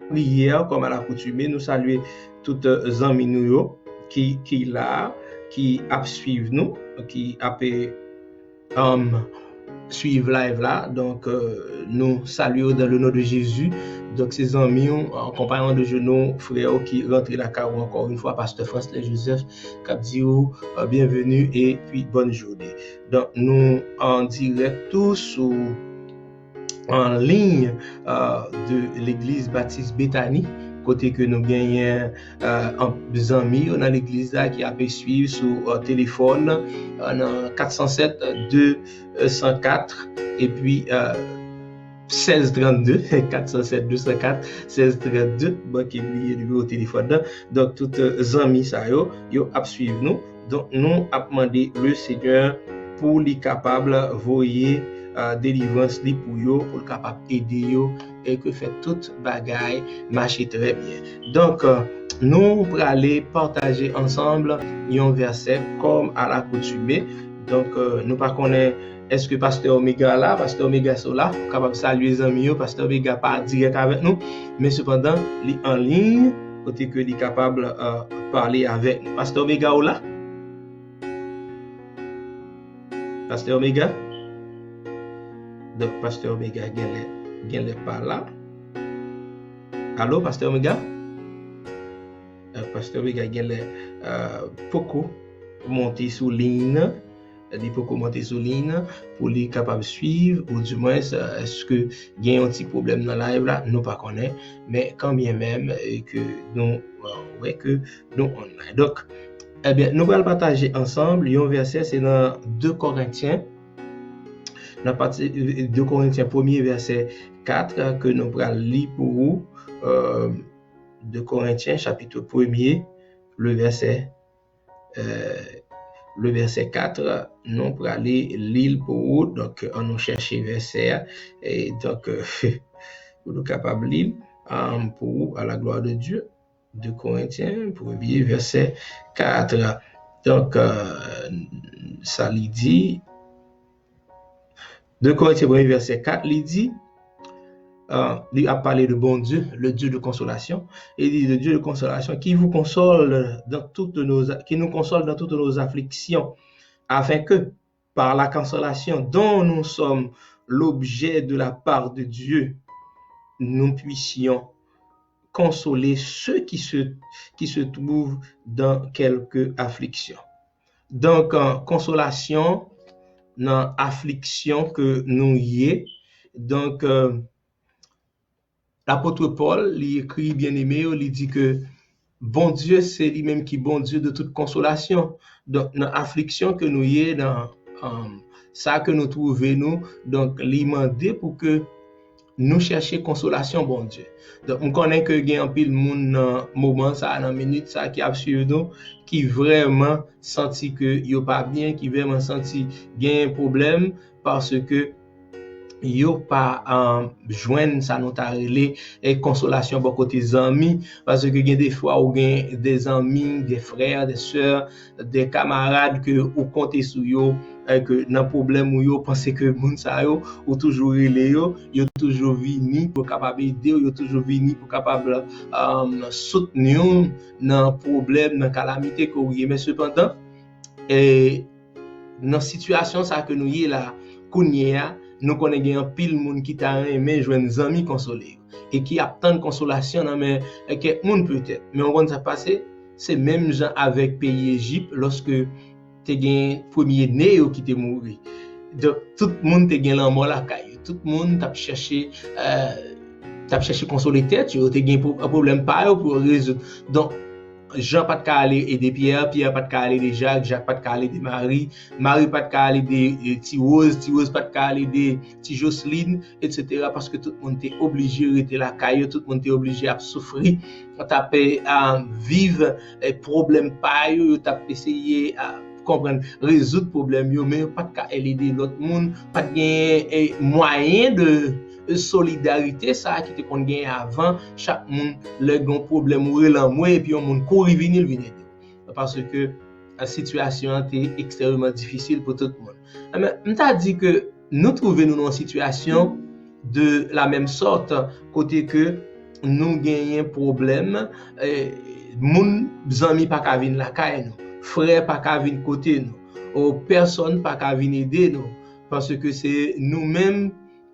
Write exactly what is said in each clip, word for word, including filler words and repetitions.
priyè, kòm alakoutime, nou salye tout, euh, zanmi nou yo ki, ki la, ki ap swiv nou, ki ap, euh, um, swiv live la. Donk, euh, nou salye w dans le nom de Jésus. Donk, se zanmi w, euh, konpayon de jenou, frè w ki rantre lakay ou ankò yon fwa, pastè Fransley Joseph, k ap di w, euh, bienvenue et puis bonne journée. Donk, nou an dirèk tou sou an liy, euh, de Legliz Batis Betani, kote ke nou genyen, euh, an, zanmi yo nan legliz la ki ap swiv sou, euh, telefòn, euh, nan kat san sèt, de san kat, epi, euh, sèz trannde, kat san sèt de san kat, sèz trannde, mwen ki bliye nimewo telefòn nan. Donk, tout, euh, zanmi sa yo, yo ap swiv nou. Donk, nou ap mande le Senyè pou li kapab voye, euh, delivrans li pou yo, pou l kapab ede yo, e ke fè tout bagay mache trè byen. Donk, euh, nou prale pataje ansanm yon vèsè kòm alakoutime. Donk, euh, nou pa konnen èske pastè Omega la, pastè Omega si w la, ou kapab salye zanmi yo, pastè Omega pa dirèk avèk nou, men sepandan, li an liy, kote ke li kapab, euh, pale avèk nou. Pastè Omega, ou la? Pastè Omega? Donk, pastè Omega genlè, genlè pa la. Alo, pastè Omega? Euh, pastè Omega genlè, euh, poko monte sou liy nan. Li poko monte sou liy nan pou li kapab swiv, ou dimwens, euh, èske gen yon ti pwoblèm nan live la, nou pa konnen. Men kanmenm, e ke nou, euh, wè ke nou online. Donk, ebyen, nou pral pataje ansanm yon vèsè, se nan de Korentyen. Nan pati, de Korentyen, premye vèsè kat, ke nou pral li pou ou. Euh, de Korentyen, chapit premye, le vèsè, euh, le vèsè kat, nou prale li l pou ou. Donk, ann nou chèche vèsè a. E donk, euh, pou nou kapab li l, euh, pou ou, à la gloire de Dieu. De Korentyen, premye vèsè kat. Donk, euh, sa li di, de Korentyen, premye vèsè kat, li di, euh, li ap pale de Bondye, le Dieu de consolation, e li di, le Dieu de consolation, qui vous console dans toutes nos, qui nous console dans toutes nos afflictions, afin que, par la consolation dont nous sommes l'objet de la part de Dieu, nous puissions consoler ceux qui se, qui se trouvent dans quelque affliction. Donk, euh, konsolasyon nan afliksyon ke nou ye. Donk, euh, lapot Pòl, li ekri, byeneme yo, li di ke Bondye se li menm ki Bondye de tout konsolasyon. Donk, nan afliksyon ke nou ye, nan, um, sa ke nou twouve nou, donk, li mande pou ke nou chèche konsolasyon Bondye. Donk, m konnen ke gen anpil moun nan moman sa, nan minit sa, ki ap swiv nou, ki vrèman santi ke yo pa byen, ki vrèman santi gen pwoblèm, paske yo pa, um, jwenn sa nou ta rele, e, konsolasyon bò kote zanmi, paske gen de fwa ou gen de zanmi, de frè, de sè, de kamarad ke ou konte sou yo, e, ke nan pwoblèm ou yo, panse ke moun sa yo, ou toujou rele yo, yo toujou vini pou kapab ede w, yo toujou vini pou kapab, um, soutni w nan pwoblèm, nan kalamite ke ou ye. Men sepandan, e, nan sitiyasyon sa ke nou ye la, kounye a, nou konnen gen anpil moun ki ta renmen jwenn zanmi konsole yo, e ki ap tann konsolasyon nan men, e, kèk moun petèt. Men w konn sa k pase? Se menm jan avèk peyi Ejip, lòske te gen premye ne yo ki te mouri. Donk, tout moun te gen lanmò lakay yo. Tout moun t ap chèche, e, t ap chèche konsole tèt yo, yo te gen pwo-, pwoblèm pa yo pou yo rezoud. Donk, Jan pa t ka ale ede Pyè, Pyè pa t ka ale ede Jak, Jak pa t ka ale ede Mari, Mari pa t ka ale ede, e, Ti Woz, Ti Woz pa t ka ale ede Ti Joslin, etsetera, paske tout moun te oblije rete lakay yo, tout moun te oblije ap soufri, t ap, e, a, viv, e, pwoblèm pa yo, yo t ap eseye, a, konprann, rezoud pwoblèm yo, men yo pa t ka al ede lòt moun, pa t genyen, e, mwayen de, e, solidarite sa a ki te konn genyen avan, chak moun, lè gen yon pwoblèm ou rele anmwe, epi yon moun kouri vini, l vin ede w. Paske, e, sitiyasyon an te ekstrèmeman difisil pou tout moun. Enben, m ta di ke nou twouve nou nan yon sitiyasyon de la menm sòt, kote ke nou genyen pwoblèm, eh, moun, zanmi pa ka vin lakay nou, frè pa ka vin kote nou, o pèsòn pa ka vin ede nou, paske se nou menm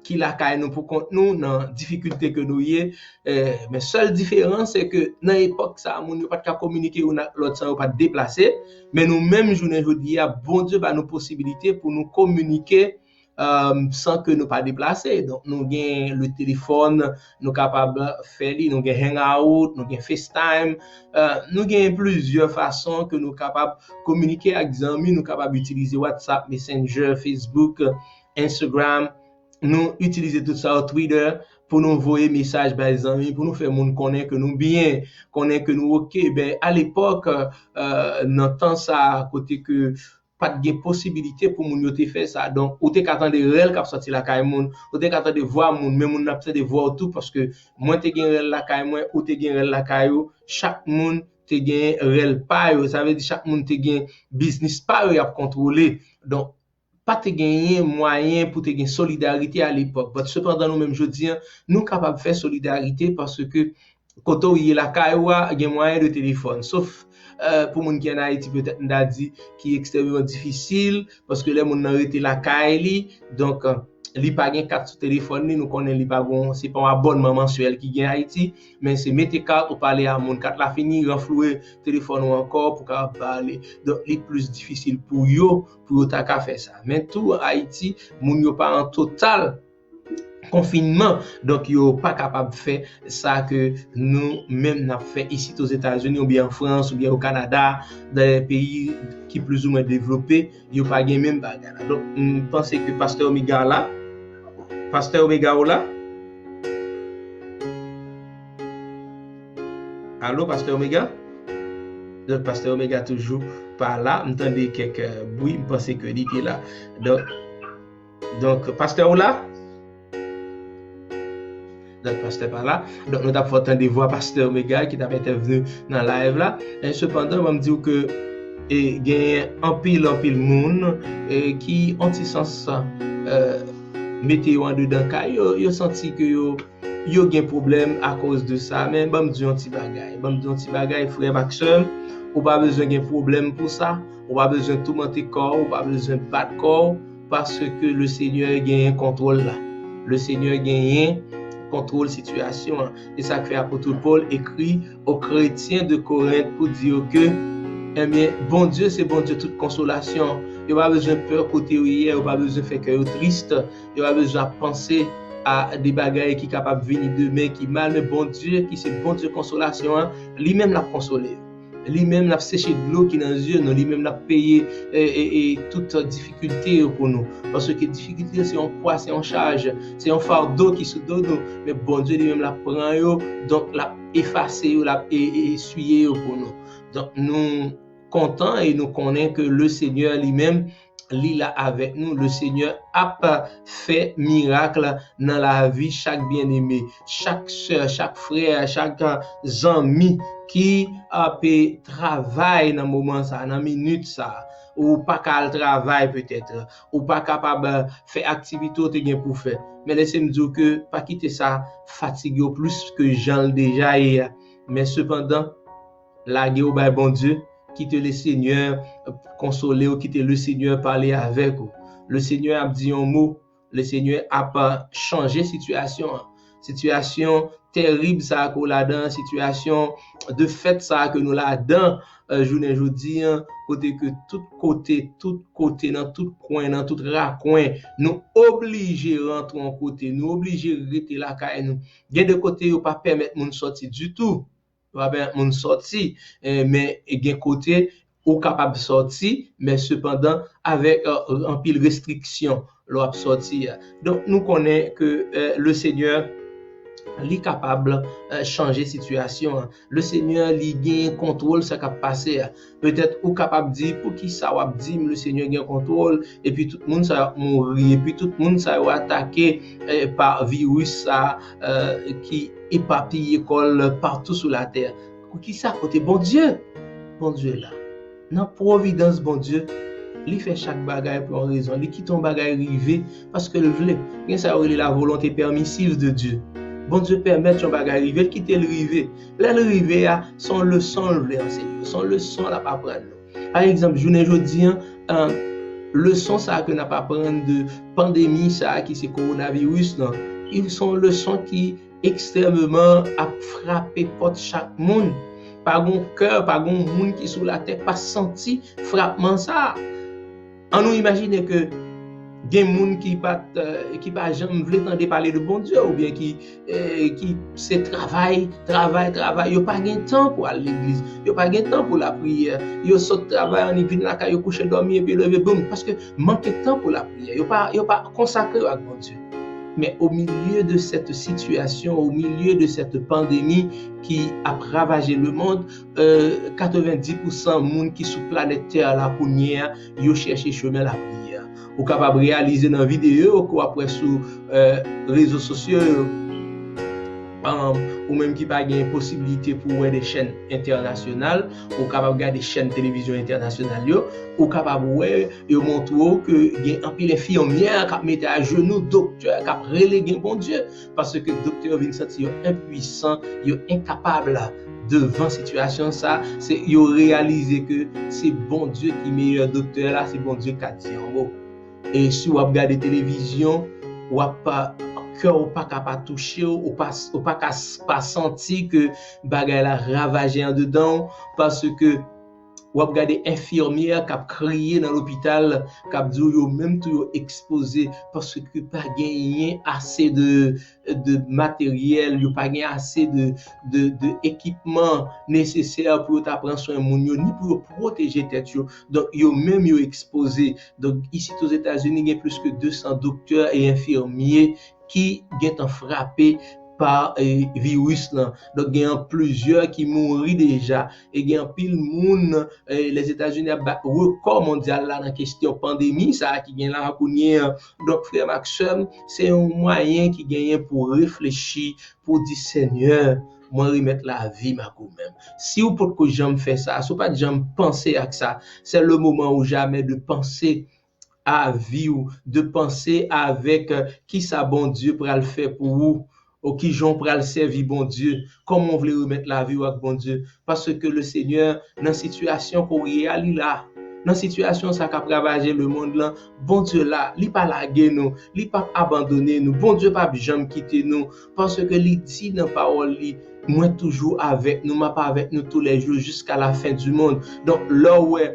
ki lakay nou pou kont nou nan difikilte ke nou ye. Eh, men sèl diferans se ke nan epòk sa a, moun yo pa t ka kominike youn ak lòt san yo pa t deplase. Men nou menm jounen jodi a, Bondye ba nou posibilite pou nou kominike, um, san ke nou pa deplase. Donk, nou gen le telefòn, nou kapab fè li, nou gen Hangout, nou gen FaceTime, uh, nou gen plizyè fason ke nou kapab kominike ak zanmi, nou kapab itilize WhatsApp, Messenger, Facebook, Instagram, nou itilize tout sa yo, Twitter, pou nou voye mesaj bay zanmi, pou nou fè moun konnen ke nou byen, konnen ke nou oke. Ben, alepòk, euh, nan tan sa a, kote ke pa t gen posibilite pou moun yo te fè sa. Donk, ou te ka tande rèl k ap sòti lakay moun, ou te ka tande vwa moun, men moun nan ap tande vwa w tou, paske mwen te gen rèl lakay mwen, ou te gen rèl lakay ou, chak moun te gen rèl pa yo. Sa vle di chak moun te gen biznis pa yo y ap kontwole. Donk, pa te genyen mwayen pou te gen solidarite alepòk. But sepandan, nou menm jodi a, nou kapab fè solidarite paske kote w ye lakay ou a, gen mwayen de telefòn. Sof, euh, pou moun ki ann Ayiti, petèt m ta di ki ekstrèmeman difisil, paske lè moun nan rete lakay li, donk, euh, li pa gen kat sou telefòn li, nou konnen li pa gon, se pa yon abònman mansyèl ki gen Ayiti, men se mete kat ou pale a moun. Kat la fini, ranflouwe telefòn ou ankò pou kapab pale. Donk, li plis difisil pou yo, pou yo ta ka fè sa. Men tou, Ayiti, moun yo pa an total konfinman, donk yo pa kapab fè sa ke nou menm n ap fè isit Ozetazini, oubyen an Frans, oubyen o Kanada, dan peyi ki plizoumwen devlope, yo pa gen menm bagay la. Donk, m panse ke Pastè Omega la, Pastè Omega ou la? Alo, Pastè Omega? Donk, Pastè Omega toujou pa la. M tande kèk, euh, bri, m panse ke li te la. Donk, donk, Pastè ou la? Donk, Pastè pa la. Donk, nou t ap fè w tande vwa Pastè Omega ki t ap entèvni nan live la. E sepandan, ban m di w ke, e, genyen anpil, anpil moun, e, ki, an ti sans, e, mete yo andedan kay yo, yo santi ke yo, yo gen pwoblèm akoz de sa. Men ban m di yon ti bagay. Ban m di yon ti bagay, frè m ak sè m, ou pa bezwen gen pwoblèm pou sa. Ou pa bezwen toumante kò w, ou pa bezwen bat kò w, paske Lesenyè genyen kontwòl la. Lesenyè genyen kontwòl sitiyasyon an. E sa k fè apot Pòl ekri o kretyen de Korent pou di yo ke, ebyen, Bondye se Bondye tout konsolasyon. Yo pa bezwen pè kote yo ye, yo pa bezwen fè kè yo tris, yo pa bezwen ap panse a de bagay ki kapab vini demen ki mal, men Bondye ki se Bondye konsolasyon an, li menm l ap konsole yo. Li menm l ap seche dlo ki nan zye nou, li menm l ap peye, e, e, e, tout difikilte yo pou nou. Paske difikilte yo se yon pwa, se yon chaj, se yon fado ki sou do nou. Men Bondye li menm l ap pran yo, donk l ap efase yo, l ap e, e, eswiye yo pou nou. Donk nou kontan e nou konnen ke Lesenyè li menm, li la avèk nou. Lesenyè ap fè mirak nan lavi chak byeneme, chak sè, chak frè, chak zanmi ki ap travay nan moman sa, nan minit sa. Ou pa ka al travay petèt, ou pa kapab fè aktivite w te gen pou fè. Men lese m di w ke pa kite sa fatige w plis ke jan l deja ye a. Men sepandan, lage w bay Bondye, kite Lesenyè konsole w, kite Lesenyè pale avèk ou. Lesenyè ap di yon mo, Lesenyè ap, a, chanje sitiyasyon an. Sitiyasyon terib sa a ke w ladan, sitiyasyon defèt sa a ke nou ladan, e, jounen jodi an, kote ke tout kote, tout kote, nan tout kwen, nan tout rakwen, nou oblije rantre yon kote, nou oblije rete lakay nou. Gen de kote yo pa pèmèt moun sòti ditou. Yo pa pèmèt moun sòti, e, men gen kote ou kapab sòti, men sepandan avèk, e, anpil restriksyon lè w ap sòti a. Donk, nou konnen ke, e, Lesenyè, li kapab, e, chanje sitiyasyon an. Lesenyè, li gen kontwòl sa k ap pase a. Petèt ou kapab di, "Poukisa w ap di m Lesenyè gen kontwòl, epi tout moun sa yo ap mouri, epi tout moun sa yo atake, e, pa viris sa, e, ki epapiye kò l patou sou latè?" Poukisa kote Bondye? Bondye la. Nan pwovidans Bondye, li fè chak bagay pou yon rezon. Li kite yon bagay rive paske l vle. Gen sa yo rele la volonté permissive de Dieu. Bondye pèmèt yon bagay rive, l kite l rive. Lè l rive a, se yon leson l vle anseye yo, se yon leson l ap aprann nou. Pa egzanp, jounen jodi an, leson sa a ke n ap aprann de pandemi sa a ki se kowonaviris lan, se yon leson ki ekstrèmeman ap frape pòt chak moun. Pa gon kè, pa gon moun ki sou latè k pa santi frapman sa a. An nou imajine ke gen moun ki pa t, ki pa janm vle tande pale de Bondye, oubyen ki, ki se travay, travay, travay. Yo pa gen tan pou al legliz. Yo pa gen tan pou lapriyè. Yo sot travay, annik vin lakay, yo kouche dòmi epi leve, boum, paske manke tan pou lapriyè. Yo pa, yo pa konsakre yo ak Bondye. Men o milye de sèt sitiyasyon, o milye de sèt pandemi ki ap ravaje lemonn, katrevendis pousan moun ki sou planèt tè la kounye a, yo chèche chemen lapriyè. Ou kapab reyalize nan videyo ke w ap wè sou rezo sosyo yo, ou menm ki pa gen posiblite pou wè de chèn entènasyonal, ou kapab gade chèn televizyon entènasyonal yo, ou kapab wè yo montre w ke gen anpil enfimyè k ap mete ajenou, doktè k ap rele gen Bondye, paske doktè yo vin santi yo enpwisan, yo enkapab devan sitiyasyon sa, se yo reyalize ke se Bondye ki meyè doktè la, se Bondye k ka di yon mo. E si w ap gade televizyon, w ap pa, kè w pa ka pa touche w, ou pa, ou pa ka s- pa santi ke bagay la ravaje andedan w, paske w ap gade enfimyè k ap kriye nan lopital, k ap di w yo menm tou yo ekspoze paske pa genyen ase de, de materyèl, yo pa gen ase de, de, de ekipman nesesè pou yo ta pran swen moun yo, ni pou yo pwoteje tèt yo. Donk, yo menm yo ekspoze. Donk, isit Ozetazini, gen plis ke de san doktè e enfimyè ki gentan frape pa, e, viris lan. Donk, gen plizyè ki mouri deja. E gen anpil moun, e, Lèzetazini ap bat rekò mondyal la nan kesyon pandemi sa a ki gen la kounye a. Donk, frè m ak sè m, se yon mwayen ki genyen pou reflechi, pou di, Senyè, mwen remèt lavi m ak ou menm. Si w potko janm fè sa, si w pa t janm panse ak sa, c'est le moment ou jamais de penser à vie w, de panse avèk, e, kisa Bondye pral fè pou ou, ou kijan w pral sèvi Bondye, kòman w vle remèt lavi w ak Bondye. Paske le Senyè, nan sitiyasyon ke w ye a, li la. Nan sitiyasyon sa k ap ravaje lemonn lan, Bondye la, li pa lage nou, li p ap abandone nou, Bondye p ap janm kite nou, paske li di nan pawòl li, Mwen toujou avèk nou, m ap avèk nou toulèjou jiska lafen di monn. Donk, lè w wè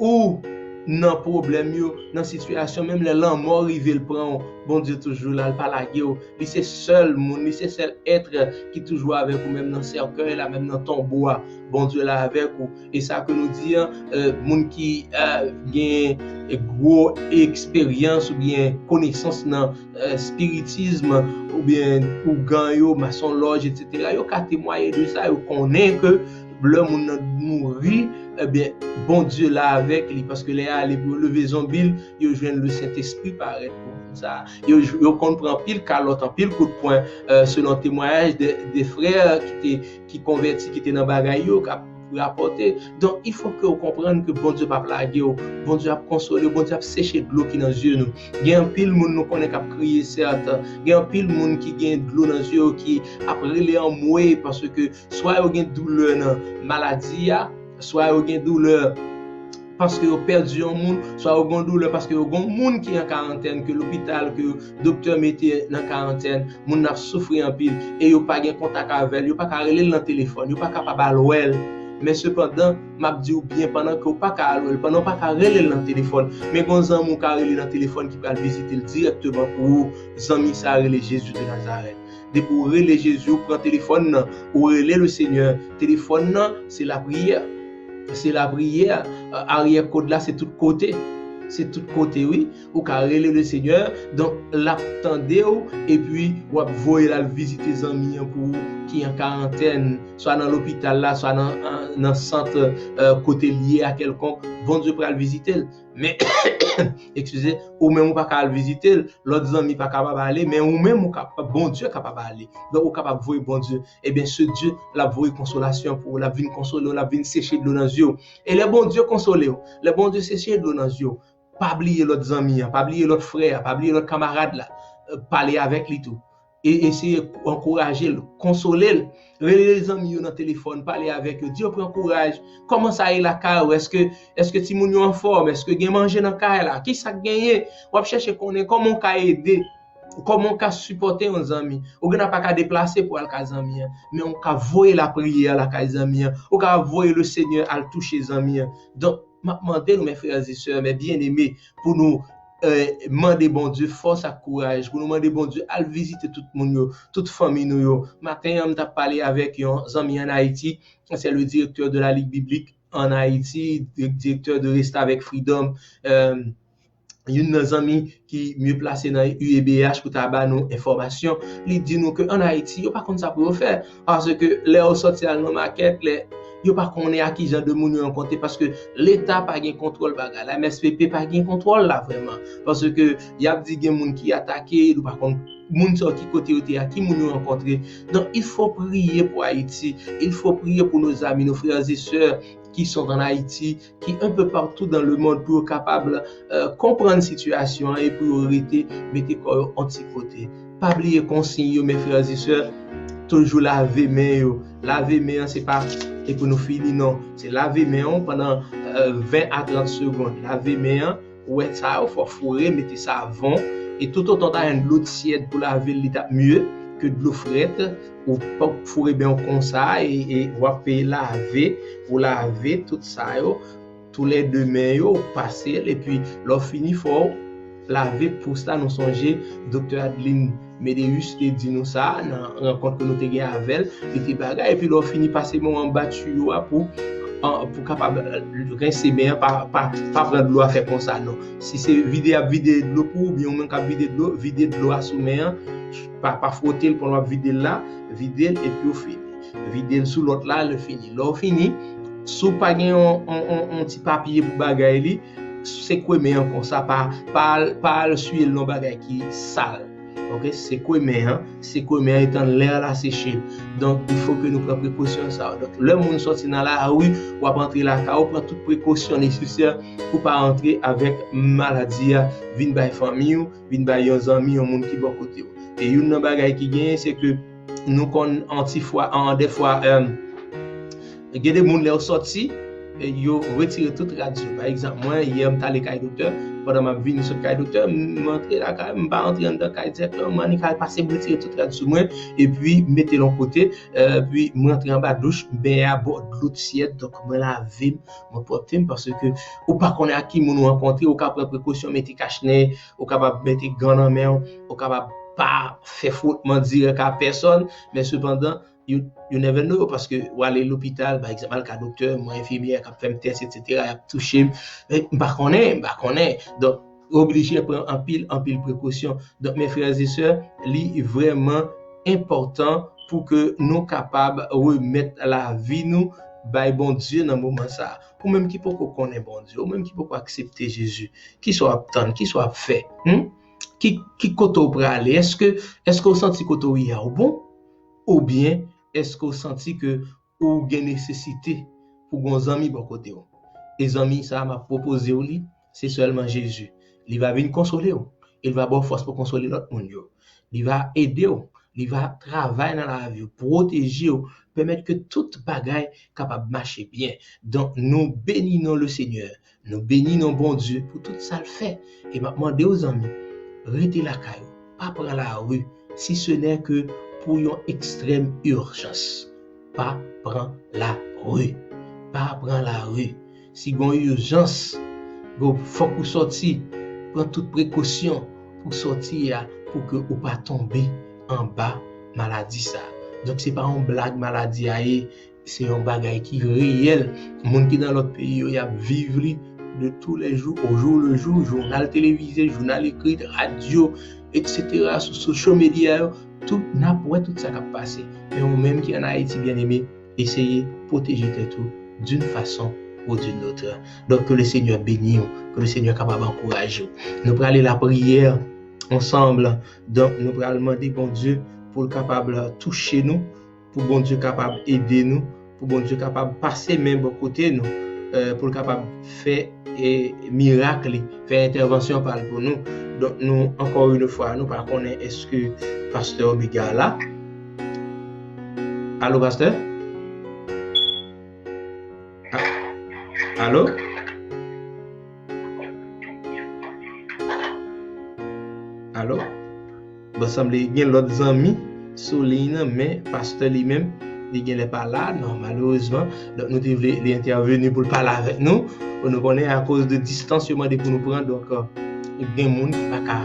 ou nan pwoblèm yo, nan sitiyasyon, menm lè lanmò rive l pran w, Bondye toujou la, l pa lage w. Li se sèl moun, li se sèl èt ki toujou avèk ou, menm nan sèkèy la, menm nan tonbo a, Bondye la avèk ou. E sa ke nou di an, e, moun ki, e, gen gwo eksperyans oubyen konesans nan, e, espiritism oubyen ougan yo, masonlòj, etsetera, yo ka temwaye de sa, yo konnen ke lè moun nan mouri, ebyen, Bondye la avèk li, paske lè y ale pou yo leve zonbi l, yo jwenn Lesentespri parèt pou moun sa a. Yo, yo konn pran anpil kalòt, anpil kout pwen, e, selon temwayaj de, de frè ki te, ki konvèti, ki te nan bagay yo, k ap rapòte. Donk, il faut que w konprann ke Bondye p ap lage w, Bondye ap konsole w, Bondye ap seche dlo ki nan zye nou. Gen anpil moun nou konnen k ap kriye, sèt, gen anpil moun ki gen dlo nan zye yo, ki ap rele anmwe, paske swa yo gen doulè nan maladi a, swa yo gen doulè paske yo pèdi yon moun, swa yo gen doulè paske yo gen yon moun ki an karantèn, ke lopital, ke doktè mete nan karantèn, moun nan ap soufri anpil, e yo pa gen kontak avè l, yo pa ka rele l nan telefòn, yo pa kapab al wè l. Men sepandan, m ap di w byen, pandan ke w pa ka al wè l, pandan w pa ka rele l nan telefòn, men gen yon zanmi w ka rele nan telefòn ki pral vizite l dirèkteman pou ou, zanmi sa a rele Jezi de Nazarèt. Depi w rele Jezi, w pran telefòn nan, ou rele le Senyè. Telefòn nan, se lapriyè. Se lapriyè. Aryè kòd la, se tout kote. Se tout kote, wi. Ou ka rele le Senyè. Donk, l ap tande w, epi w ap voye l al vizite zanmi an pou ou ki an karantèn, swa nan lopital la, swa nan, nan sant, e, kote l ye a kèlkonk. Bondye pral vizite l. Men, eskize, ou menm ou pa ka al vizite l, lòt zanmi pa kapab ale, men ou menm ou kapab, Bondye kapab ale. Donk, ou kapab voye Bondye. Ebyen, se Dye, l ap voye konsolasyon pou ou, l ap vin konsole w, l ap vin seche dlo nan zye w. E lè Bondye konsole w, lè Bondye seche dlo nan zye w, pa bliye lòt zanmi an, pa bliye lòt frè a, pa bliye lòt kamarad la. E, pale avèk li tou. e eseye ankouraje l, konsole l. Rele zanmi yo nan telefòn, pale avèk yo, di yo pran kouraj. Kòman sa ye lakay ou? Èske, èske timoun yo anfòm? Èske gen manje nan kay la? Ki sa k genyen? W ap chèche konnen kòman w ka ede, kòman w ka sipòte yon zanmi. Ou gen pa ka deplase pou al kay zanmi an, men w ka voye lapriyè lakay zanmi an. Ou ka voye le Senyè al touche zanmi an. Donk, m ap mande nou, mes frères et sœurs, mes bien-aimés, pou nou eh, mande Bondye fòs ak kouraj, pou nou mande Bondye al vizite tout moun yo, tout fanmi nou yo. Maten an, m t ap pale avèk yon zanmi ann Ayiti, c'est le directeur de la Ligue biblique en Haïti, di- directeur de Restavèk Freedom, euh, youn nan zanmi ki mye plase nan U E B H pou ta ba nou enfòmasyon. Li di nou ke ann Ayiti, yo pa konn sa pou yo fè. Paske lè yo sòti al nan makèt, lè yo pa konnen a ki jan de moun yo rankontre, paske Leta pa gen kontwòl bagay la, M S P P pa gen kontwòl la vrèman. Paske y ap di gen moun ki atake, nou pa konn moun sa yo ki kote yo te a, ki moun yo rankontre. Donc, il faut prier pour Haïti, il faut prier pour nos amis, nos frères et sœurs qui sont en Haïti, qui un peu partout dans le monde, pou yo kapab euh, konprann sitiyasyon an e pou yo rete mete kò yo yon ti kote. Pa bliye konsiy yo, mes frères et sœurs, toujou lave men yo. Lave men an, se pa, e pou nou fini, non. Se lave men an pandan euh, ven a trant segonn. Lave men an, ou wè sa yo, fò foure, mete savon. E toutotan w ta jwenn dlo tyèd pou lave l, li t ap mye ke dlo frèt. Ou p ap foure men w konsa e, e w ap lave, ou lave tout sa yo, tou lè de men yo, ou pase l, epi lè w fini, fò w lave pous la. Nou sonje, Doktè Adeline Médéus te di nou sa nan rankont ke nou te gen avè l, li te bagay, epi lè w fini pase men w anba tiyo a pou, an, pou kapab euh, rense men an, pa, pa, pa pran dlo a fè konsa, non. Si se vide y ap vide dlo pou ou, oubyen ou menm k ap vide dlo, vide dlo a sou men an, pa, pa fwote l pandan w ap vide l la, vide l epi w fini. Vide l sou lòt la, l fini. Lè w fini, si w pa gen yon, yon, yon, yon ti papye pou bagay li, sekwe men an konsa, pa, pa, al- pa al siye l nan bagay ki sal. Ok, sekwe men an, sekwe men an, etan lè a la seche. Donk, il faut que nou pran prekosyon sa yo. Donk, lè moun sòti nan lari, w ap antre lakay ou, pran tout prekosyon nesesè pou pa antre avèk maladi a, vin bay fanmi w, vin bay yon zanmi, yon moun ki bò kote w. E youn nan bagay ki genyen, se ke nou konn an ti fwa, an dèfwa, euh, gen de moun lè yo sòti, e yo retire tout rad yo. Pa egzanp, mwen, yè m t ale kay doktè, pandan m ap vini sot kay doktè, m antre lakay, m pa antre anndan kay dirèkteman, m annik al pase, m retire tout rad sou mwen, epi m mete l yon kote, epi m rantre anba douch, m benyen a bò dlo tyèd, donk mwen lave m, mwen pwòpte m, paske ou pa konnen ak ki moun ou rankontre, ou ka pran prekosyon, mete kach nen, ou kapab mete gan nan men w, ou kapab pa fè fwotman dirèk a pèsòn, men sepandan, you, you never know, paske w ale lopital, pa egzanp, al ka doktè, mwen enfimyè k ap fè m tès, etsetera, y ap touche m. Men m pa konnen, m pa konnen. Donk, oblije pran anpil, anpil prekosyon. Donk, mes frères et sœurs, li vrèman enpòtan pou ke nou kapab remèt lavi nou bay Bondye nan moman sa a. Ou menm ki poko konnen Bondye, ou menm ki poko aksepte Jezi, kisa w ap tann, kisa w ap fè? Hmm? Ki, ki kote w prale? Èske, èske w santi kote w ye a w bon? Oubyen èske w santi ke ou gen nesesite pou gen yon zanmi bò kote w? E zanmi sa a, m ap pwopoze w li, se sèlman Jezi. Li va vin konsole w. E l va ba w fòs pou konsole lòt moun yo. Li va ede w. Li va travay nan lavi w, pwoteje w, pèmèt ke tout bagay kapab mache byen. Donk, nou beni non le Senyè. Nou beni non Bondye pou tout sa l fè. E m ap mande w, zanmi, rete lakay ou. Pa pran lari, si ce n'est que pou yon ekstrèm ijans. Pa pran lari. Pa pran lari. Si gen yon ijans, bon, fòk ou sòti. Pran tout prekosyon pou sòti a, pou ke ou pa tonbe anba maladi sa. Donk, se pa yon blag maladi a ye, se yon bagay ki reyèl. Moun ki nan lòt peyi yo, y ap viv li de tous les jours, au jour le jour, jounal televize, jounal ekri, radyo, etsetera, sou social media yo, tout, n ap wè tout sa k ap pase. Men ou menm ki ann Ayiti, byeneme, eseye pwoteje tèt ou d'une façon ou d'une autre. Donk, ke le Senyè beni w, ke le Senyè kapab ankouraje w. Nou prale lapriyè ansanm. Donk, nou pral mande Bondye pou l kapab touche nou, pou Bondye kapab ede nou, pou Bondye kapab pase men bò kote nou. euh, pou l kapab fè, eh, mirak li, fè entèvansyon pa l pou nou. Donk, nou, ankò yon fwa, nou pa konnen èske pastè Omega la. Alo, pastè? A-, alo? Alo? Bon, sanble gen lòt zanmi sou liy nan, men pastè li menm, li genlè pa la, non, malerezman. Donk, nou te vle li entèveni pou l pale avèk nou. Bon, nou konnen akoz de distans, yo mande pou nou pran. Donk, euh, gen moun ki pa ka,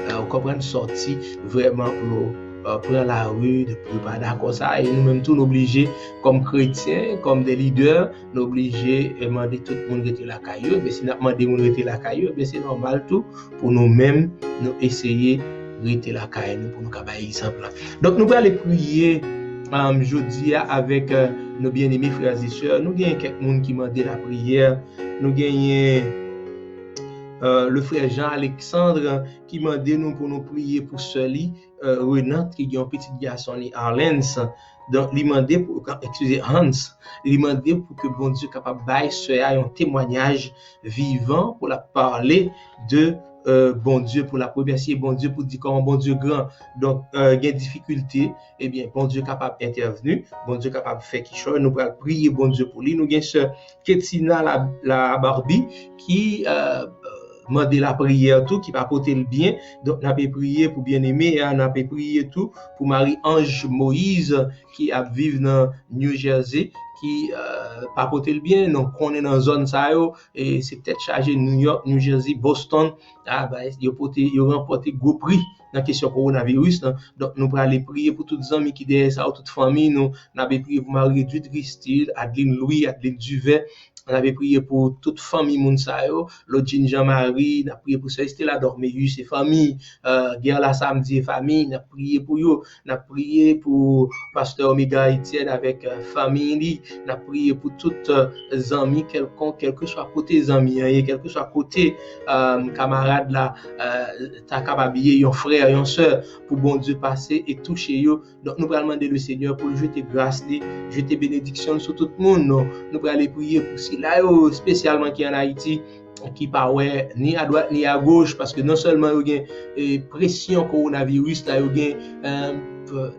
euh, ou konprann, sòti vrèman pou yo, euh, pran lari, donk yo pa dakò sa. E nou menm tou, nou oblije, kòm kretyen, kòm de lidè, nou oblije, eh, mande tout moun rete lakay yo. Men si n ap mande moun rete lakay yo, men se nòmal tou pou nou menm, nou eseye rete lakay nou pou nou ka bay egzanp la. Donk, nou prale priye, um, jodi a avèk, euh, nou byeneme frè e sè. Nou gen kèk moun ki mande lapriyè. Nou genyen, euh, le frè Jean Alexandre ki mande nou pou nou priye pou sè li, euh, Renat, ki gen yon pitit gason li, Arlens. Donk, li mande pou, eskize, Hans, li mande pou ke Bondye kapab bay sè a yon temwayaj vivan pou l ap pale de, euh, Bondye, pou l ap remèsye Bondye, pou di kòman Bondye gran. Donk, euh, gen difikilte, ebyen, Bondye kapab entèvni, Bondye kapab fè kichòy. Nou pral priye Bondye pou li. Nou gen sè Ketina la, la Barbie ki, euh, mande lapriyè tou, ki pa pote l byen. Donk, n ape priye pou byeneme a, n ape priye tou pou Marie Ange Moïse, ki ap viv nan New Jersey, ki, euh, pa pote l byen. Nou konnen nan zòn sa yo, e se tèt chaje, New York, New Jersey, Boston, a, bay, yo pote, yo ranpòte gwo pri nan kesyon kowonaviris lan. Donk, nou prale priye pou tout zanmi ki dèyè sa yo, tout fanmi nou. N ape priye pou Marie Edwige Ristil, Adeline Louis, Adeline Duvert. N ape priye pou tout fanmi moun sa yo. Lodjine Jean Marie, n ap priye pou sè Estela Dormeus e fanmi, euh, Guerla Samedi e fanmi, n ap priye pou yo. N ap priye pou pastè Omega Etienne avèk, euh, fanmi li. N ap priye pou tout, euh, zanmi kèlkonk, kèlkeswa kote zanmi an ye, kèlkeswa kote, euh, kamarad la, euh, ta kapab ye, yon frè, yon sè, pou Bondye pase e touche yo. Donk, nou pral mande le Senyè pou l jete gras li, jete benediksyon l sou tout moun. Nou, nou prale priye pou sila yo, espesyalman ki ann Ayiti, ki pa wè ni adwat ni agoch, paske non sèlman yo gen, eh, presyon kowonaviris la, yo gen, eh, p-,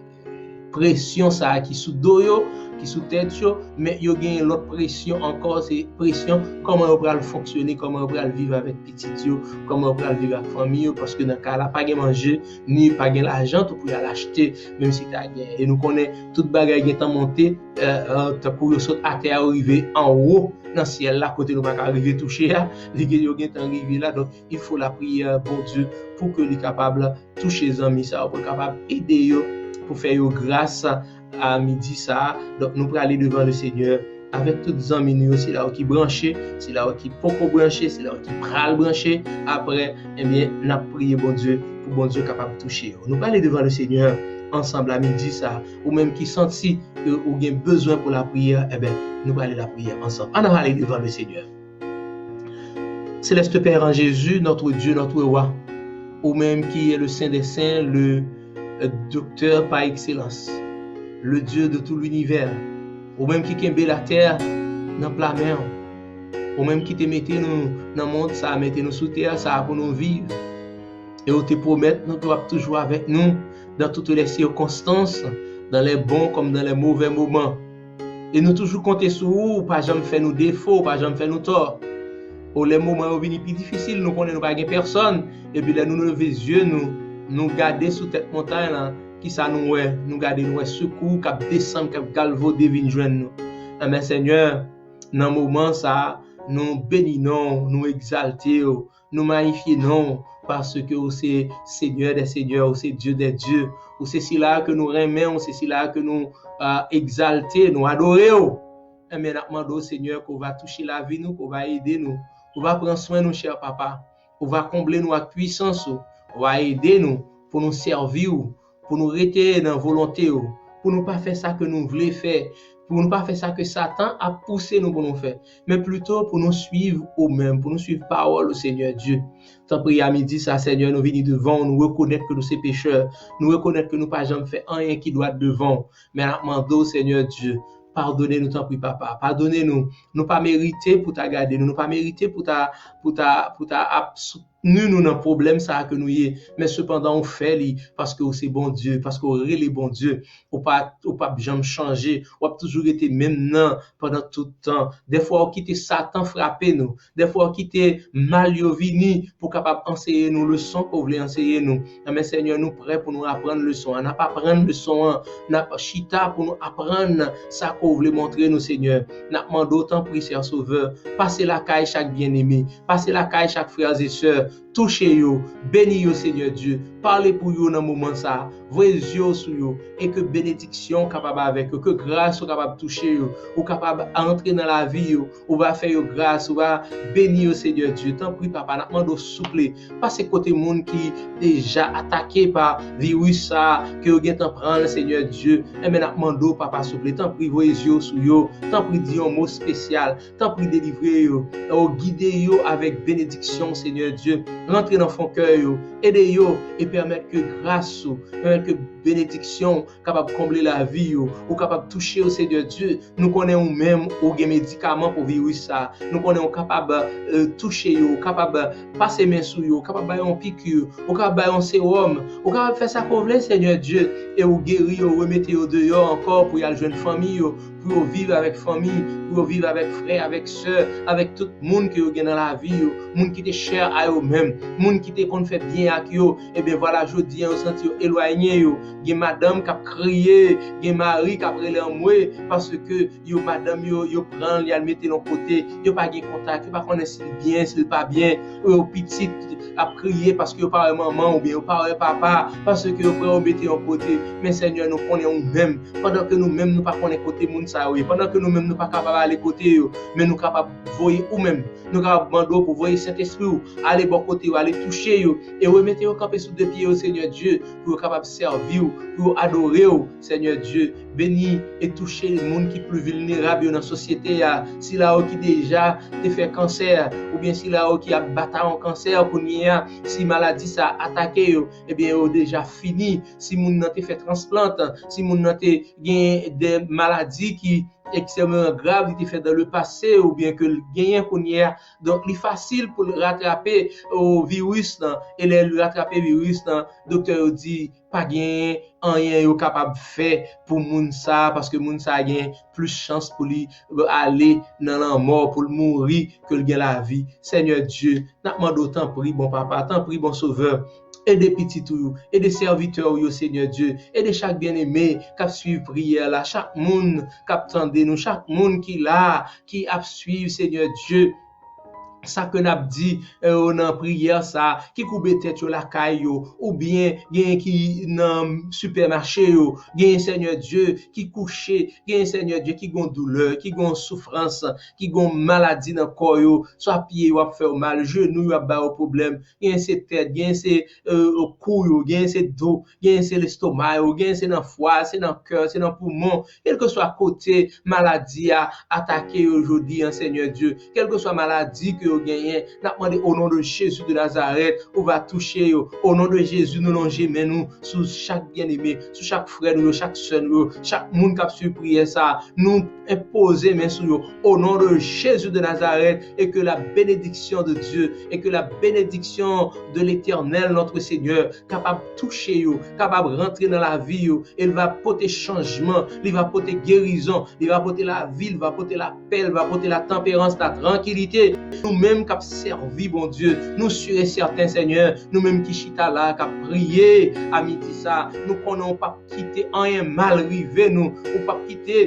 presyon sa a ki sou do yo, ki sou tèt yo, men yo gen lòt presyon ankò, se presyon kòman yo pral fonksyone, kòman yo pral viv avèk pitit yo, kòman yo pral viv ak fanmi yo, paske nan ka la pa gen manje, ni pa gen lajan tou pou y al achte, menm si ta gen. E nou konnen tout bagay gentan monte, eh, eh, tankou yo sot atè a, yo rive anwo nan syèl la, kote nou pa ka rive touche a, li gen, yo gentan rive la. Donk, il faut la prière, Bondye, pou ke li kapab touche zanmi sa yo, pou l kapab ede yo, pou fè yo gras a midi sa a. Donk, nou prale devan le Senyè avèk tout zanmi nou yo, sila yo ki branche, sila yo ki poko branche, sila yo ki pral branche. Apre, ebyen, n ap priye Bondye pou Bondye kapab touche yo. Nou prale devan le Senyè ansanm a midi sa a. Ou menm ki santi ke ou gen bezwen pou lapriyè, ebyen, nou prale lapriyè ansanm. Ann ale devan le Senyè. Céleste Père en Jésus, notre Dieu, notre Roi, ou menm ki est le Saint des Saints, le, euh, Docteur par excellence, le Dieu de tout l'univers, ou menm ki kenbe latè nan pla men w, ou menm ki te mete nou nan mond sa, mete nou sou tè sa pou nou viv, e ou te pwomèt nou ke w ap toujou avèk nou dans toutes les circonstances, dans les bons comme dans les mauvais moments. E nou toujou konte sou ou, ou pa janm fè nou defo, ou pa janm fè nou tò. O, lè moman yo vini pi difisil, nou konnen nou pa gen pèsòn. Epi lè nou leve zye nou, nou gade sou tèt montay lan, kisa nou wè? Nou gade, nou wè sekou k ap desann, k ap galvode vin jwenn nou. Enben, Senyè, nan moman sa a, nou beni non w, nou egzalte w, nou mayifye non w, paske ou se Senyè dè senyè, ou se Dye dè dye, ou se sila ke nou renmen, ou se sila ke nou, ah, egzalte, nou adore w. Enben, n ap mande w, Senyè, ke w va touche lavi nou, ke w va ede nou, ke w va pran swen nou, chè Papa, ke w va konble nou ak pwisans ou, ke w va ede nou pou nou sèvi w, pou nou rete nan volonte w, pou nou pa fè sa ke nou vle fè, pou nou pa fè sa ke Satan ap pouse nou pou nou fè, men plito pou nou swiv ou menm, pou nou swiv pawòl ou, Senyè Dye. Tanpri, a midi sa, Senyè, nou vini devan w, nou rekonèt ke nou se pechè, nou rekonèt ke nou pa janm fè anyen ki dwat devan w, men n ap mande w, Senyè Dye, Padone nou, tanpri, papa. Padone nou. Nou pa merite pou ta gade nou. Nou pa merite pou ta, pou ta, pou ta ap soutni nou nan pwoblèm sa a ke nou ye. Men sepandan, ou fè li paske ou se Bondye, paske ou rele Bondye. Ou pa, ou p ap janm chanje. W ap toujou rete menm nan pandan tout tan. Dèfwa, ou kite Satan frape nou. Dèfwa, ou kite mal yo vini pou kapab anseye nou leson ke w vle anseye nou. Enben, Senyè, nou prè pou nou aprann leson an. N ap aprann leson an. N ap chita pou nou aprann sa ke w vle montre nou, Senyè. N ap mande w, tanpri, Sè Sovè, pase lakay chak byeneme, pase lakay chak frè e sè, touche yo, beni yo, Senyè Dye, pale pou yo nan moman sa a, voye zye w sou yo, e ke benediksyon w kapab avèk yo, ke gras ou kapab touche yo, ou kapab antre nan lavi yo, ou va fè yo gras, ou va beni yo, Senyè Dye. Tanpri, papa, n ap mande w, souple, pase kote moun ki deja atake pa viris sa a, ke yo gentan pran l, Senyè Dye. Enben, n ap mande w, papa, souple, tanpri, voye zye w sou yo, tanpri, di yon mo espesyal, tanpri, delivre yo, o, gide yo avèk benediksyon, Senyè Dye. Rantre nan fon kè yo, ede yo, e pèmèt ke gras ou, pèmèt ke benediksyon ou kapab konble lavi yo, ou kapab touche yo, Senyè Dye. Nou konnen ou menm, ou gen medikaman pou viris sa. Nou konnen ou kapab, euh, touche yo, ou kapab, euh, pase men sou yo, ou kapab ba yo yon piki, ou kapab ba yo yon sewòm, ou kapab fè sa ke w vle, Senyè Dye, e ou geri yo, ou remete yo deyò ankò pou y al jwenn fanmi yo, pou yo viv avèk fanmi, pou yo viv avèk frè, avèk sè, avèk tout moun ke yo gen nan lavi yo, moun ki te chè a yo menm, moun ki te konn fè byen ak yo. Ebyen, vwala, jodi a, yo santi yo elwaye yo. Gen madanm k ap kriye, gen mari k ap rele anmwe, paske yo, madanm yo, yo pran l, y al mete l yon kote, yo pa gen kontak, yo pa konnen si l byen, si l pa byen, yo pitit ap kriye paske yo pa wè manman oubyen yo pa wè papa, paske yo pran yo mete yon kote. Men Senyè, nou konnen ou menm, pandan ke nou menm nou pa konnen kote moun sa yo ye, pandan ke nou menm nou pa kapab ale kote yo, men nou kapab voye ou menm, nou kapab mande w pou voye Sentespri w ale bò kote yo, ale touche yo, e remete yo kanpe sou de pye yo, Senyè Dye, pou yo kapab sèvi w, pou yo adore w, Senyè Dye. Beni e touche moun ki pli vilnerab yo nan sosyete a, sila yo ki deja te fè kansè, oubyen sila yo ki ap batay yon kansè kounye a, si maladi sa atake yo, ebyen, yo deja fini. Si moun nan te fè transplant, si moun nan te gen de maladi ki ekstrèmman grav, li te fè dans le passé, oubyen ke l genyen kounye a, donk, li fasil pou l ratrape, o, viris lan. E lè l ratrape viris lan, doktè yo di, pa gen anyen yo kapab fè pou moun sa, paske moun sa gen plis chans pou li, euh, ale nan lanmò, pou l mouri, ke l gen lavi. Senyè Dye, n ap mande w, tanpri, bon papa, tanpri, bon sovè, ede pitit ou yo, ede sèvitè ou yo, Senyè Dye, ede chak byeneme k ap swiv priyè la, chak moun k ap tande nou, chak moun ki la, ki ap swiv, Senyè Dye, sa ke n ap di, euh, nan priyè sa, ki koube tèt yo lakay yo, oubyen genyen ki nan sipèmache yo, genyen, Senyè Dye, ki kouche, genyen, Senyè Dye, ki gon doulè, ki gon soufrans, ki gon maladi nan kò yo, swa pye yo ap fè yo mal, jenou yo ap ba yo pwoblèm, genyen se tèt, genyen se, euh, kou yo, genyen se do, genyen se lestoma yo, genyen se nan fwa, se nan kè, se nan poumon, kèlkeswa kote maladi a atake yo jodi a, Senyè Dye, kèlkeswa maladi ke yo genyen, n ap mande, o non de Jezi de Nazarèt, ou va touche yo. O non de Jezi, nou lonje men nou sou chak byeneme, sou chak frè nou yo, chak sè nou yo, chak moun k ap swiv priyè sa a. Nou enpoze men sou yo. O non de Jezi de Nazarèt, e ke la bénédiction de Dieu, e ke la bénédiction de l'Éternel, notre Seigneur, kapab touche yo, kapab rantre nan lavi yo, e l va pote chanjman, li va pote gerizon, li va pote lavi, li va pote lapè, li va pote latanperans, la trankilite. Nou menm k ap sèvi Bondye, nou si e sèten, Senyè, nou menm ki chita la, k ap priye a midi sa, nou konnen w p ap kite anyen mal rive nou, ou p ap kite,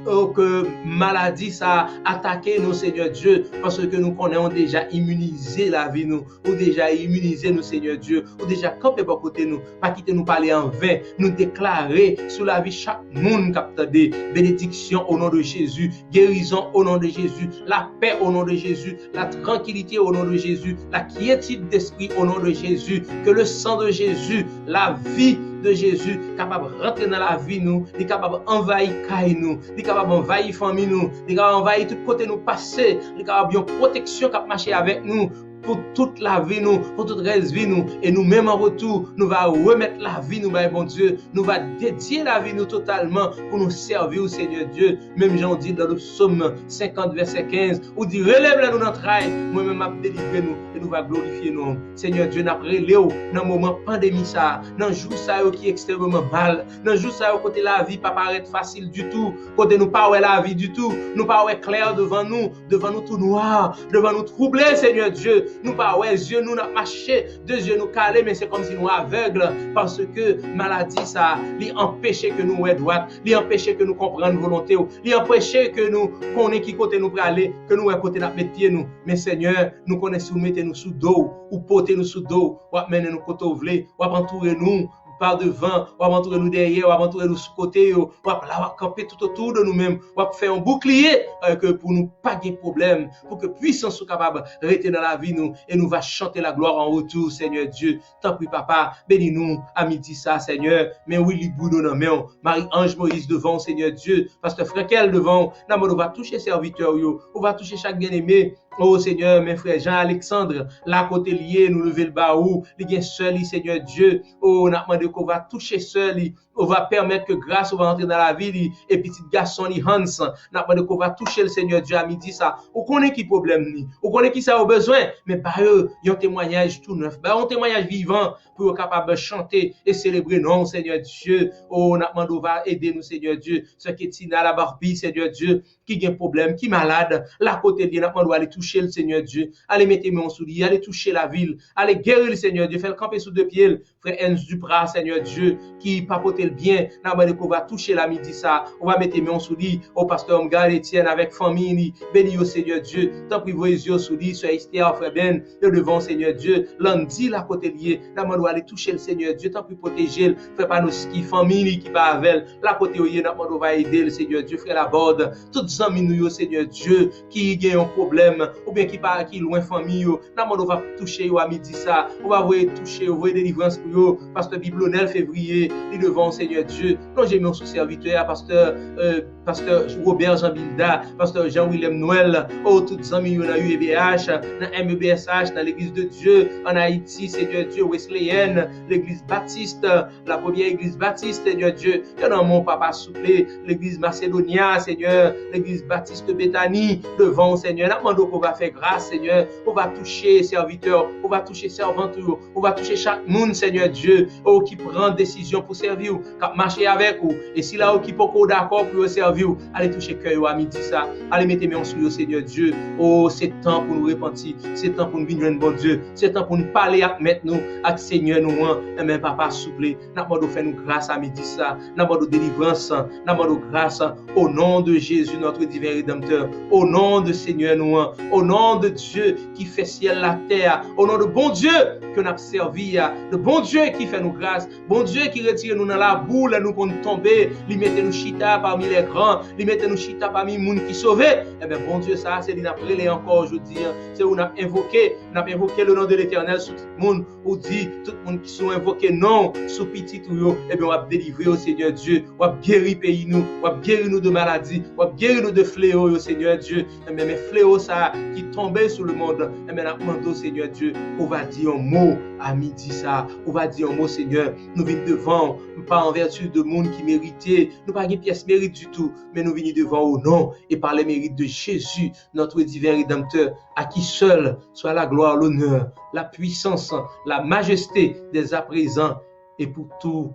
euh, ke maladi sa atake nou, Senyè Dye, paske nou konnen w deja imunize lavi nou, ou deja imunize nou, Senyè Dye, ou deja kanpe bò kote nou. Pa kite nou pale an ven. Nou deklare sou lavi chak moun k ap tande benediksyon o non de Jezi, gerizon o non de Jezi, lapè o non de Jezi, la tranquillité au nom de Jésus, la quiétude d'esprit au nom de Jésus. Que le sang de Jésus, la vie de Jésus, kapab rantre nan lavi nou, li kapab anvayi kay nou, li kapab anvayi fanmi nou, li kapab anvayi tout kote nou pase, li kapab yon pwoteksyon k ap mache avèk nou. pou tout lavi nou, pou tout rès vi nou. E nou menm an retou, nou va remèt lavi nou bay Bondye. Nou va dedye lavi nou totalman pou nou sèvi w, Senyè Dye. Menm jan w di nan Sòm senkant, vèsè kenz, ou di, "Rele m lè nou nan tray, mwen menm m ap delivre nou, e nou va glorifye non w." Senyè Dye, n ap rele w nan moman pandemi sa a, nan jou sa yo ki ekstrèmeman mal, nan jou sa yo kote lavi pa parèt fasil ditou, kote nou pa wè lavi ditou, nou pa wè klè devan nou, devan nou tou nwa, devan nou twouble, Senyè Dye. Nou pa wè, zye nou, n ap mache de zye nou kale, men se kòmsi nou avèg, paske maladi sa a, li anpeche ke nou wè dwat, li anpeche ke nou konprann volonte w, li anpeche ke nou konnen ki kote nou prale, ke nou wè kote n ap met pye nou. Men Senyè, nou konnen si w mete nou sou do w, ou pote nou sou do w, w ap mennen nou kote w vle, w ap antoure nou pa devan, w ap antoure nou dèyè, w ap antoure nou sou kote yo, w ap la, w ap kanpe toutotou de nou menm, w ap fè yon boukliye, euh, ke pou nou pa gen pwoblèm, pou ke pwisans ou kapab rete nan lavi nou, e nou va chante la gloire en retour, Senyè Dye. Tanpri, Papa, beni nou a midi sa, Senyè. Men Willy Bruno nan men w, Marie-Ange Moïse devan w, Senyè Dye, Pastè Frankel devan w, n ap mande w va touche sèvitè w yo, ou va touche chak byeneme. O Senyè, men frè Jean Alexandre, la kote l ye, nou leve l ba ou, li gen sè li, Senyè Dye. O, n ap mande ke w va touche sè li, ou va pèmèt ke gras ou va antre nan lavi li, e pitit gason li, Hans, n ap mande ke w va touche l, Senyè Dye, a midi sa. Ou konnen ki pwoblèm li, ou konnen ki sa yo bezwen, men ba yo yon temwayaj tou nèf, ba yo yon temwayaj vivan pou yo kapab chante e selebre non w, Senyè Dye. O, n ap mande w va ede nou, Senyè Dye. Sè Ketina Labarbi, Senyè Dye, ki gen pwoblèm, ki malad, la kote l ye, n ap mande w ale touche l, Senyè Dye. Ale mete men w sou li, ale touche lavi l, ale geri l, Senyè Dye, fè l kanpe sou de pye l. Frè Ernst Duprat, Senyè Dye, ki pa pote l byen, n ap mande ke w va touche l a midi sa, ou va mete men w sou li, o pastè Omgar Etienne avèk fanmi li, beni yo, Senyè Dye, tanpri voye zye w sou li, sè Esther, frè Ben, yo devan w, Senyè Dye, Landy la kote l ye, n ap mande w ale touche l, Senyè Dye, tanpri pwoteje l, frè Panoski, fanmi li ki pa avè l, la kote yo ye, n ap mande w va ede l, Senyè Dye, frè Laborde, tout zanmi nou yo, Senyè Dye, ki gen yon pwoblèm, oubyen ki pa, ki lwen fanmi yo, n ap mande w va touche yo a midi sa, ou va voye touche yo, voye delivrans pou yo, pastè Biblonel Fevriye, li devan w, Senyè Dye, lonje men w sou sèvitè a, pastè, euh, pastè Robert Jean Bilda, pastè Jean Willem Noël, o tout zanmi yo nan U E B H, nan M E B S H, nan Legliz de Dye an Ayiti, Senyè Dye, Wesleyèn, Legliz Batis, la premyè Legliz Batis, Senyè Dye, yo nan men w, Papa, souple, Legliz Masedonya, Senyè, Legliz Batis Betani, devan w, Senyè, n ap mande w ke w va fè gras, Senyè, ou va touche sèvitè, ou va touche sèvant ou yo, ou va touche chak moun, Senyè Dye, o ki pran desizyon pou sèvi w, k ap mache avèk ou. E sila yo ki poko dakò pou yo sèvi w, ale touche kè yo a midi sa. Ale mete men w sou yo, Senyè Dye. O, se tan pou nou repanti. Se tan pou nou vin jwenn Bondye. Se tan pou nou pale ak Mèt nou, ak Senyè nou an. Enben, Papa, souple, n ap mande w fè nou gras a midi sa. N ap mande w delivrans. N ap mande w gras. Au nom de Jésus, notre divin Rédempteur. Au nom de Senyè nou an. Au nom de Dieu qui fait ciel la terre. Au nom de Bondye ke n ap sèvi a. De Bondye ki fè nou gras. Bondye ki retire nou nan labou lè nou konn tonbe, li mete nou chita pami lè gran, li mete nou chita pami moun ki sove. Enben, Bondye sa a, se li n ap rele ankò jodi a. Se ou n ap envoke, n ap envoke le nom de l'Éternel sou tout moun. Ou di, tout moun ki si w envoke non w sou pitit ou yo, enben, w ap delivre yo, Senyè Dye. W ap geri peyi nou, w ap geri nou de maladi, w ap geri nou de fleo yo, Senyè Dye. Enben, men fleo sa a ki tonbe sou lemonn, enben, n ap mande w, Senyè Dye, ou va di yon mo a midi sa a, ou va di yon mo, Senyè. Nou vin devan w, pa an vèti de moun ki merite, nou pa gen pyès merit ditou, men nou vini devan w o non e par les mérites de Jésus, notre divin Rédempteur, à qui seul soit la gloire, l'honneur, la puissance, la majesté dès à présent et pour tout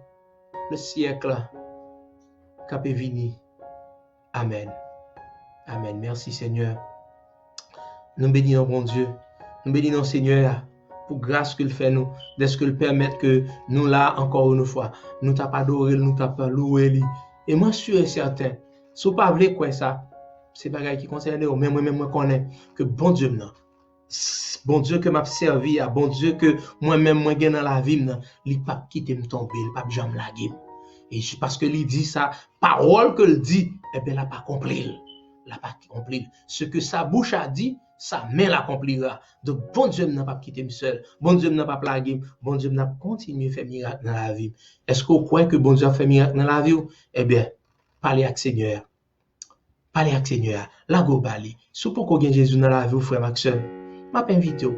le siècle k ap vini. Amèn. Amèn. Mèsi, Senyè. Nou beni non Bondye. Nou beni non Senyè a pou gras ke l fè nou, dèske l pèmèt ke nou la ankò yon fwa. Nou t ap adore l, nou t ap louwe li. E mwen si e sèten, si w pa vle kwè sa, se bagay ki konsène w, men mwen menm mwen konnen ke Bondye m nan, Bondye ke m ap sèvi a, Bondye ke mwen menm mwen gen nan lavi m nan, li p ap kite m tonbe, li p ap janm lage m. E jis paske li di sa, pawòl ke l di, enben, l ap akonpli l. L ap akonpli l. Ce que sa bouche a dit, sa main l'accomplira. Donk, Bondye m nan p ap kite m sèl. Bondye m nan p ap lage m. Bondye m nan ap kontinye fè mirak nan lavi m. Èske w kwè ke Bondye ap fè mirak nan lavi w? Ebyen, pale ak Senyè a. Pale ak Senyè a. Lage w ba li. Si w poko gen Jezi nan lavi w, frè m ak sè m, m ap envite w.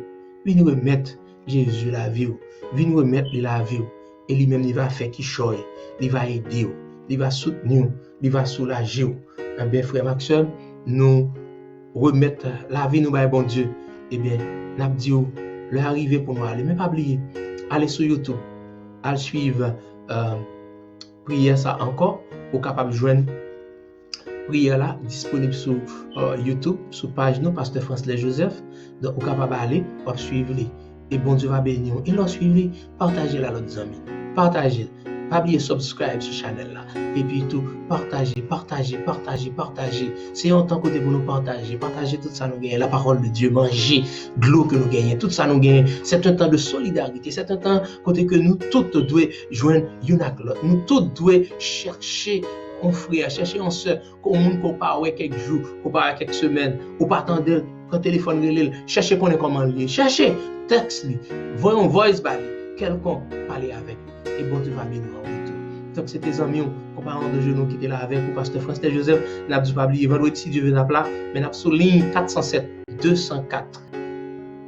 Vin remèt Jezi lavi w. Vin remèt li lavi w. E li menm li va fè kichòy. Li va ede w. Li va soutni w. Li va soulaje w. Ebyen, frè m ak sè m, nou remèt lavi nou bay Bondye. Ebyen, n ap di w, lè a rive pou nou ale. Men pa bliye, ale sou YouTube. Al swiv euh, priyè sa ankò. Ou kapab jwenn priyè la disponib sou euh, YouTube, sou paj nou, Pastè Fransley Joseph. Donk, ou kapab ale, w ap swiv li. E Bondye va beni w. E lè w swiv li, pataje l a lòt zanmi. Pataje l. Pa bliye subscribe sou chanèl la. Epi tou, pataje, pataje, pataje, pataje. Se yon tan kote pou nou pataje. Pataje tout sa nou genyen. La parole de Dieu, manje, dlo ke nou genyen. Tout sa nou genyen. C'est un temps de solidarité. C'est un temps kote ke nou tout dwe jwenn youn ak lòt. Nou tout dwe chèche yon frè, chèche yon sè, yon moun ke w pa wè kèk jou, ke w pa wè kèk semèn, ou pa tande l, pran telefòn rele l, chèche konnen kòman l ye, chèche tèks li, voye yon voice ba li, kèlkonk, pale avèk li. E Bondye va beni w an retou. Donk, se te zanmi w, konpayon de jenou ki te la avèk ou, Pastè Fransley Joseph, n ap di w pa bliye, vandredi, si Dye vle, n ap la, men n ap sou liy kat san sèt, de san kat,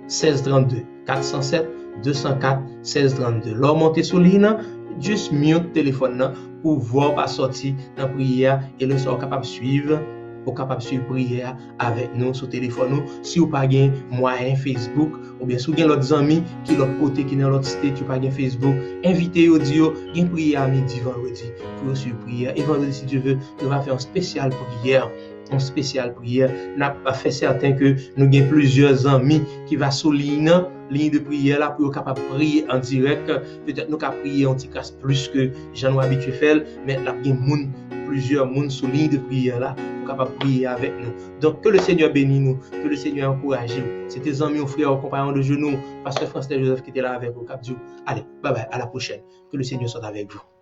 sèz trannde. kat san sèt, de san kat, sèz trannde. Lè w monte sou liy nan, jis mute telefòn nan pou vwa w pa sòti nan priyè a. E lè sa, w kapab swiv, ou kapab swiv priyè a avèk nou sou telefòn ou. Si w pa gen mwayen Facebook, oubyen si w gen lòt zanmi ki lòt kote, ki nan lòt state, yo pa gen Facebook, envite yo, di yo gen priyè a midi vandredi pou yo swiv priyè a. E vandredi, si Dye vle, nou va fè yon espesyal priyè, yon espesyal priyè. N ap fè sèten ke nou gen plizyè zanmi ki va sou liy nan, liy de priyè la, pou yo kapab priye an dirèk. Petèt nou ka priye yon ti kras plis ke jan nou abitye fè l, men l ap gen moun, plizyè moun sou liy de priyè la pou kapab priye avèk nou. Donk, ke le Senyè beni nou, ke le Senyè ankouraje w. Se te zanmi w, frè w, konpayon de jenou, Pastè Fransley Joseph ki te la avèk ou, k ap di w, ale, babay, a la pwochèn. Ke le Senyè soit avec vous.